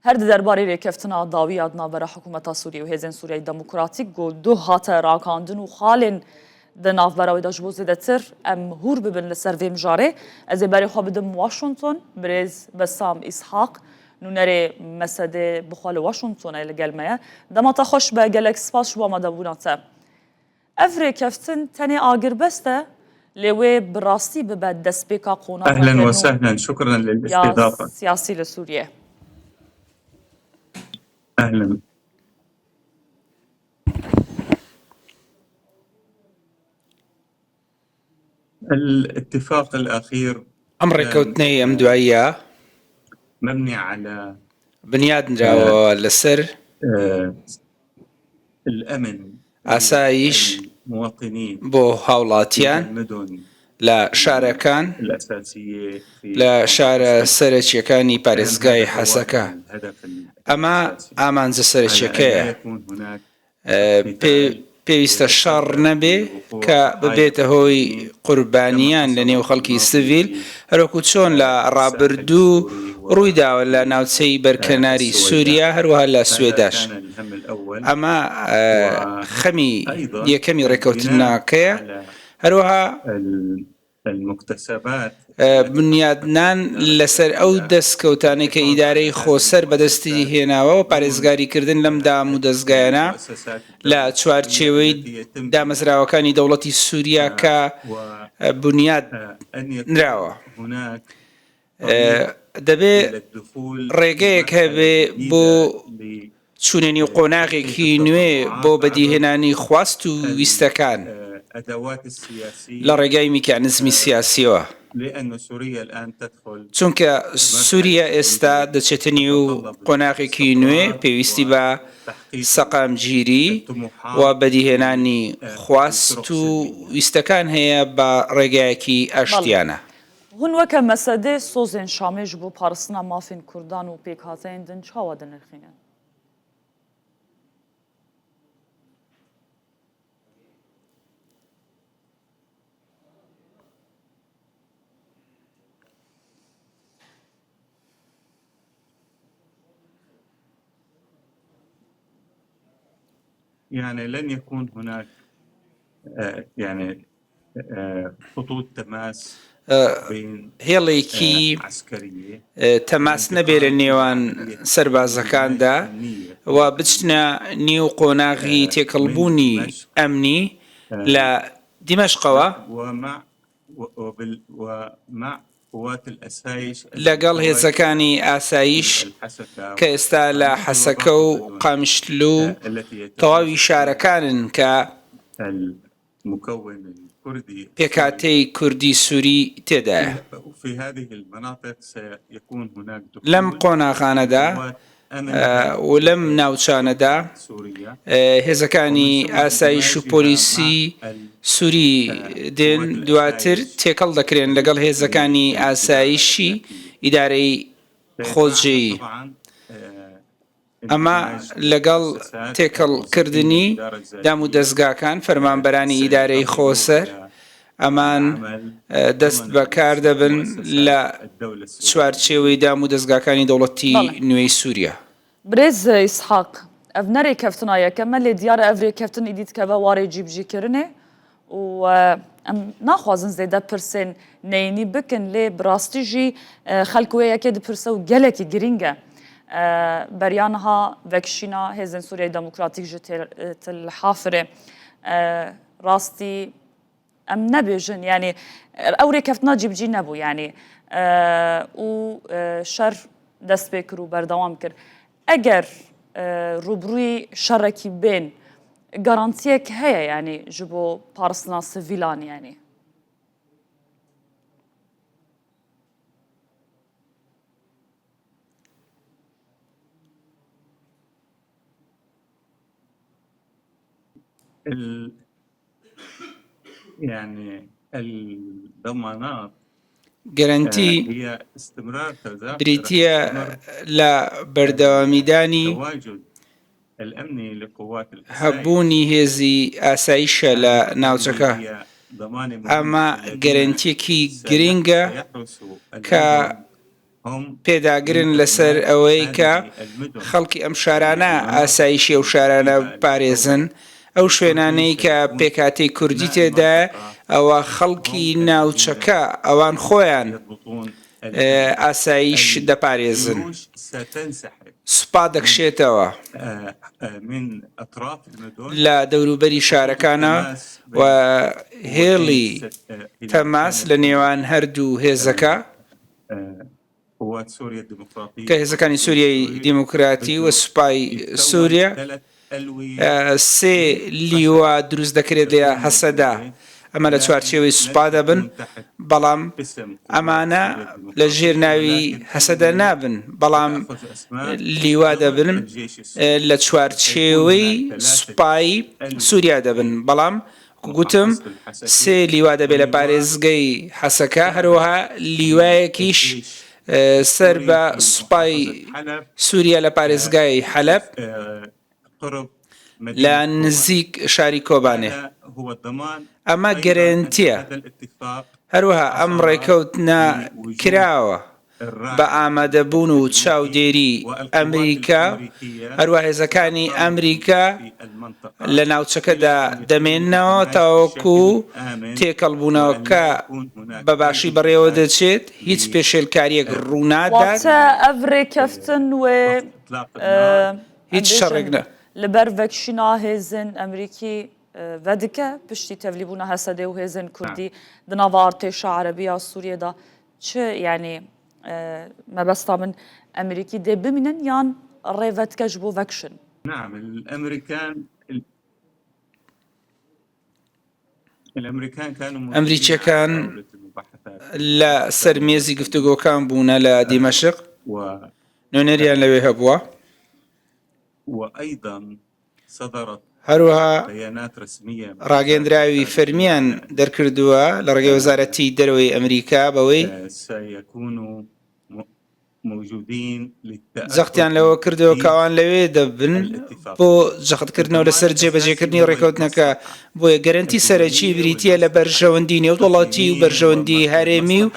Her di derbarê rêkeftina dawî ya di navbera hikûmeta Sûriyê û Hêzên Sûriyeyê Demokratîk ku duh hate ragihandin û xalên di navbera wê de ji bo zêdetir em hûr bibin li ser vê mijarê, ez ê berê xwe bidim Washington, birêz Besam Îshaq, nûnerê MSD'ê bi xwe li Washingtonê li gel me ye. Dema te xweş be, gelek spas ji bo amadebûna te. Ev rêkeftin tenê agirbest e, lê wê bi rastî bibe destpêka qonaxeke Ehlen nû we sehlen, şukran ya lil-istidafa. siyasî li Sûriyê. Ehlen. الاتفاق الأخير ئەم كان ڕێککەوتنەی ئەم دواییە مبني على بنیات نراوە لەسەر الأمن ئاسایش للمواطنين بۆ في هاوڵاتیان المدن لە شارەکان الأساسية في لە محافظة شارە حسكة. سەرەکییەکانی كان پارێزگای هذا هو حەسەکە. الهدف ئەمە الأساسي ئامانجە على أن سەرەکییەکەیە. لا يكون هناك پێویستە شەڕ نەبێ کە ببێتە هۆی قوربانیان لە نێو خەڵکی سڤیل، هەروەکو چۆن لە ڕابردوو ڕوویداوە لە ناوچەی بەرکەناری سووریا هەروەها لە سوێداش. ئەمە خەمی یەکەمی ڕێککەوتنەکەیە، هەروەها بنیادنان لەسەر ئەو دەستکەوتانەی کە ئیدارەی خۆسەر بەدەستی هێناوە و پارێزگاریکردن لەم دامودەزگایانە لە چوارچێوەی دامەزراوەکانی دەوڵەتی سووریا کە بنیاد نراوە. دەبێ ڕێگەیەک هەبێ بۆ چوونە نێو قۆناغێکی نوێ بۆ بەدیهێنانی خواست و ویستەکان لە ڕێگای میکانزمی سیاسییەوە، چونکە سووریا ئێستا دەچێتە نێو قۆناغێکی نوێ پێویستی بە سەقامگیری و بەدیهێنانی خواست و ویستەکان هەیە بە ڕێگایەکی ئاشتیانە. Hûn weke MSD sozên Şamê ji bo parastina mafên Kurdan û pêkhateyên din çawa dinirxînin? يعني لن يكون هناك يعني خطوط تماس بين هێڵێکی عسكرية تەماس نەبێ لە نێوان سەربازەکاندا و بچنە نێو قۆناغی تێکەڵبوونی ئەمنی لە دیمەشقەوە ومع ومع قوات الأسايش لەگەڵ هێزەکانی ئاسایش کە ئێستا لە حەسەکە و قامیشلو و تەواوی شارەکانن کە پێکهاتەی کوردی سوری تێدایە. لەم قۆناغانەدا و لەم ناوچانەدا هێزەکانی ئاسایش و پۆلیسی سوری دێن دواتر تێکەڵ دەکرێن لەگەڵ هێزەکانی ئاسایشی ئیدارەی خۆجێیی. ئەمە لەگەڵ تێکەڵکردنی دامودەزگاکان، فەرمانبەرانی ئیدارەی خۆسەر، ئەمان دەست بەکار دەبن لە چوارچێوەی دامودەزگاکانی دەوڵەتی نوێی سووریا. برێز ئیسحاق، ئەڤ نە رێکەفتنا یەکەمە، لێ دیارە ئەڤ رێکەفتن ئیدی دکەڤە وارێ جیبجیکردنێ و ئەم ناخوازن زێدە پرسێن نەینی بکن لێ بڕاستی ژی خەلک وێ یەکێ دپرسە و gelekî girîng e. Beriya niha vekişîna Hêzên Sûriyeyê Demokratîk ji Til Hafirê rastî em nebêjin yanî ew rêkeftina cîbicî nebû yanî û şer dest pê kir û berdewam kir. Eger rûbirûyî şerekî bên garantiyek heye yanî ji bo parastina sivîlan yanî? يعني الضمانات گەرەنتی بریتییە لە بەردەوامیدانی هەبوونی هێزی ئاسایشە لە ناوچەکە، ئەمە گەرەنتییەکی گرنگە کە. پێداگرن لەسەر ئەوەی کە خەڵکی ئەم شارانە ئاسایشی ئەو شارانە بپارێزن، ئەو شوێنانەی کە پێکهاتەی کوردی تێدایە ئەوە خەڵکی ناوچەکە ئەوان خۆیان ئاسایش دەپارێزن. سوپا دەکشێتەوە لە دەوروبەری شارەکانە و هێڵی تەماس لە نێوان هەردوو هێزەکە کە هێزەکانی سووریای دیموکراتی و سوپای سووریا سێ لیوا دروست دەکرێت لە هەسەدە، ئەمە لە چوارچێوەی سوپا دەبن، بەڵام ئەمانە لە ژێر ناوی هەسەدە نابن، بەڵام لیوا دەبن لە چوارچێوەی سوپای سووریا دەبن، بەڵام گوتم سێ لیوا دەبێت لە پارێزگەی حەسەکە، هەروەها لیوایەکیش سەر بە سوپای سووریا لە پارێزگای حەلەب لە نزیک شاری کۆبانێ. ئەمە گەرەنتییە. هەروەها ئەم ڕێکەوتنە کراوە. بە ئامادەبوون و چاودێری ئەمریکا، هەروە هێزەکانی ئەمریکا لە ناوچەکەدا دەمێننەوە تاوەکو تێکەڵبوونەوەکە بە باشی بەڕێوە دەچێت، هیچ پێشێلکارییەک ڕوونادات. واتە ئەڤ رێکەفتن وێ هیچ شەڕێک نا. لەبەر ڤەکشینا هێزێن ئەمریکی ڤەدکە پشتی تەڤلیبوونا هەسەدێ و هێزێن کوردی di nava artêşa erebî ya Sûriyê de چ یانی مەبەستا من ئەمریکی دێ بمینن یان ڕێ ڤەدکە ژ بۆ ڤەکشن؟ نعم الامريكان الامريكان كانوا موجودين على ئەمریکیەکان طاولة المباحثات لە سەر مێزی گفتوگۆکان بوونە لە دیمەشق و نوێنەریان لەوێ هەبووە. وأيضا هەروەها ڕاگەیەندراوی فەرمییان دەرکردووە لە ڕێگەی وەزارەتی دەرەوەی ئەمریکا بەوەی جەختیان لەوە کردەوە کە ئەوان لەوێ دەبن بۆ جەختکردنەوە لەسەر جێبەجێکردنی ڕێککەوتنەکە، بۆیە گەرەنتی سەرەکی بریتییە لە بەرژەوەندی نێودەوڵەتی و بەرژەوەندی هەرێمی و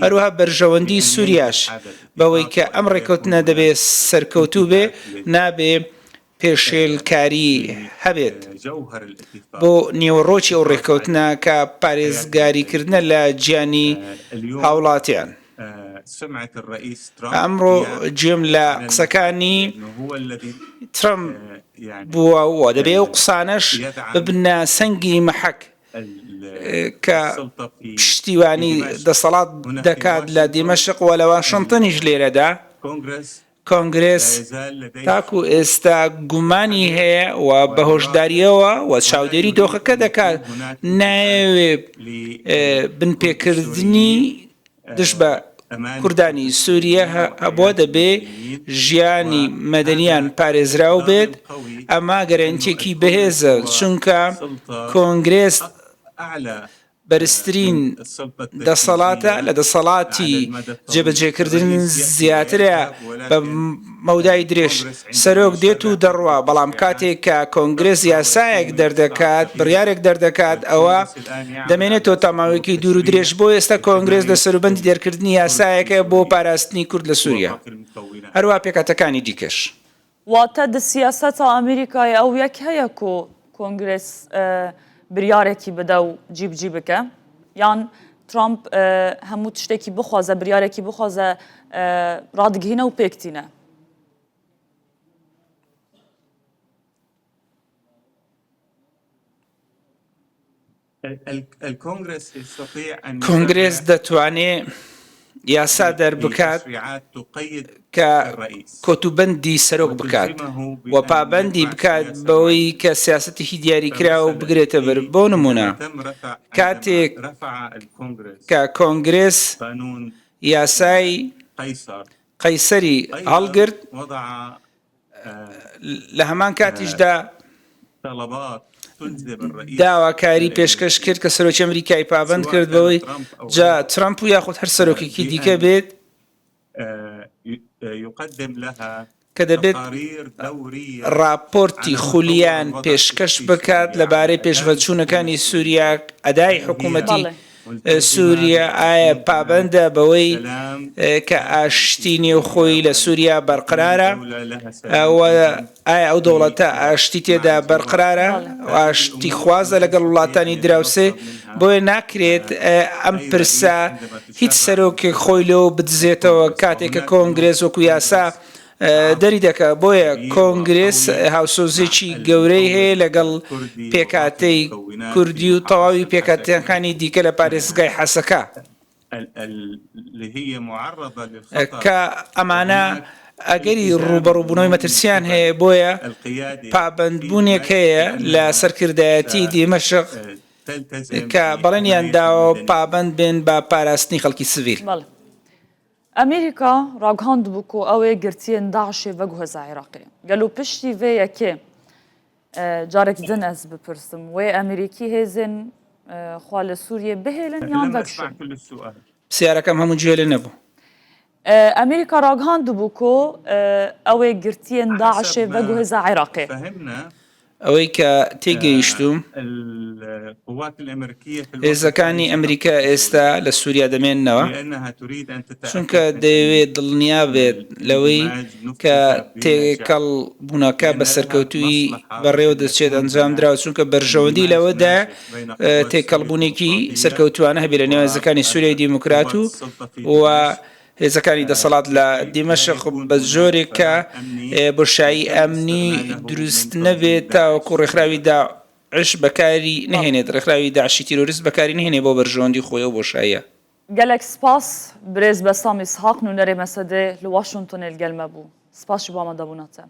هەروەها بەرژەوەندی سوریاش بەوەی کە ئەم ڕێککەوتنە دەبێ سەرکەوتوو بێ نابێ پێشێلکاری هەبێت بۆ نێوەڕۆکی ئەو ڕێککەوتنە کە پارێزگاریکردنە لە گیانی هاوڵاتیان. ئەمڕۆ گوێم لە قسەکانی ترەمپ بووە و دەبێ ئەو قسانەش ببنە سەنگی مەحەک کە پشتیوانی دەسەڵات دەکات لە دیمەشق و لە واشنتنیش لێرەدا. کۆنگرێس تاکو ئێستا گومانی هەیە و بە هۆشدارییەوە و چاودێری دۆخەکە دەکات، نایەوێ بنپێکردنی دژ بە کوردانی سوریە هەبووە، دەبێ ژیانی مەدەنیان پارێزراو بێت، ئەمە گەرەنتیەکی بەهێزە، چونکە کۆنگرێس بەرزترین دەسەڵاتە لە دەسەڵاتی جێبەجێکردن زیاترە بە مەودای درێژ سەرۆک دێت و دەڕوا بەڵام کاتێک کە کۆنگرێس یاسایەک دەردەکات بڕیارێک دەردەکات ئەوە دەمێنێتەوە تا ماوەیەکی دوور و درێژ بۆ ئێستا کۆنگرێس لە سەروبەندی دەرکردنی یاسایەکە بۆ پاراستنی کورد لە سووریا هەروەها پێکهاتەکانی دیکەش. واتە di siyaseta Amerîkayê ew yek heye ku Kongres biryarekî bide û cîbicî bike yan Trump hemû tiştekî bixwaze biryarekî bixwaze radigihîne û pêk tîne? کۆنگرێس دەتوانێ یاسا دەربکات کە کۆتوبەندی سەرۆک بکات و پابەندی بکات بەوەی کە سیاسەتێکی دیاریکراو بگرێتە بەر بۆ نمونە کاتێک کە کۆنگرێس یاسای قەیسەری هەڵگرت لە هەمان کاتیشدا داواکاری پێشکەش کرد کە سەرۆکی ئەمریکای پابەند کرد بەوەی جا ترەمپ و یاخود هەر سەرۆکێکی دیکە بێت کە دەبێت ڕاپۆرتی خولیان پێشکەش بکات لەبارەی پێشڤەچوونەکانی سووریا ئەدای حکوومەتی. سووریا ئایا پابەندە بەوەی کە ئاشتی نێوخۆی لە سووریا بەرقرارە و ئایا ئەو دەوڵەتە ئاشتی تێدا بەرقرارە و ئاشتی خوازە لەگەڵ وڵاتانی دراوسێ بۆیە ناکرێت ئەم پرسە هیچ سەرۆکێک خۆی لەوە بدزێتەوە کاتێک کە کۆنگرێس وەکو یاسا دەری دەکا بۆیە کۆنگرێس هاوسۆزیەکی گەورەی هەیە لەگەڵ پێکهاتەی کوردی و تەواوی پێکهاتەکانی دیکە لە پارێزگای حەسەکە کە ئەمانە ئەگەری ڕووبەڕووبوونەوەی مەترسیان هەیە بۆیە پابەندبوونێک هەیە لە سەرکردایەتی دیمەشق کە بەڵێنیان داوە پابەند بن بە پاراستنی خەڵکی سڤیل. ئەمریکا راgihandibû ku ew ê girtiyên DAIŞ'ê veguheze Iraqê. Gelo piştî vê yekê carek din ez bipirsim wê Amerîkî hêzên xwe li Sûriyê bihêlin yan vekişin? پرسیارەکەم هەموو گوێ لێ نەبوو. ئەمریکا راgihandibû ku ew ê girtiyên DAIŞ'ê veguheze Iraqê. ئەوەی کە تێگەیشتووم هێزەکانی ئەمریکا ئێستا لە سووریا دەمێننەوە چونکە دەیەوێت دڵنیا بێت لەوەی کە تێکەڵ بوونەکە بە سەرکەوتووی بەڕێوە دەچێت ئەنجام دراوە چونکە بەرژەوەندی لەوەدا تێکەڵبوونێکی سەرکەوتوانە هەبێت لە نێوان هێزەکانی سووریای دیموکرات و و هێزەکانی دەسەڵات لە دیمەشق بە جۆرێک کە بۆشایی ئەمنی دروست نەبێت تاوەکو ڕێکخراوی داعش بەکاری نەهێنێت، ڕێکخراوی داعشی تیرۆریست بەکاری نەهێنێت بۆ بەرژەوەندی خۆی ئەو بۆشاییە. گەلەک سپاس برێز بەسام ئیسحاق نونەرێ مەسەدێ لە واشنتۆنێ لگەل مە بوو. سپاس ژ بۆ ئامادەبوونا تە.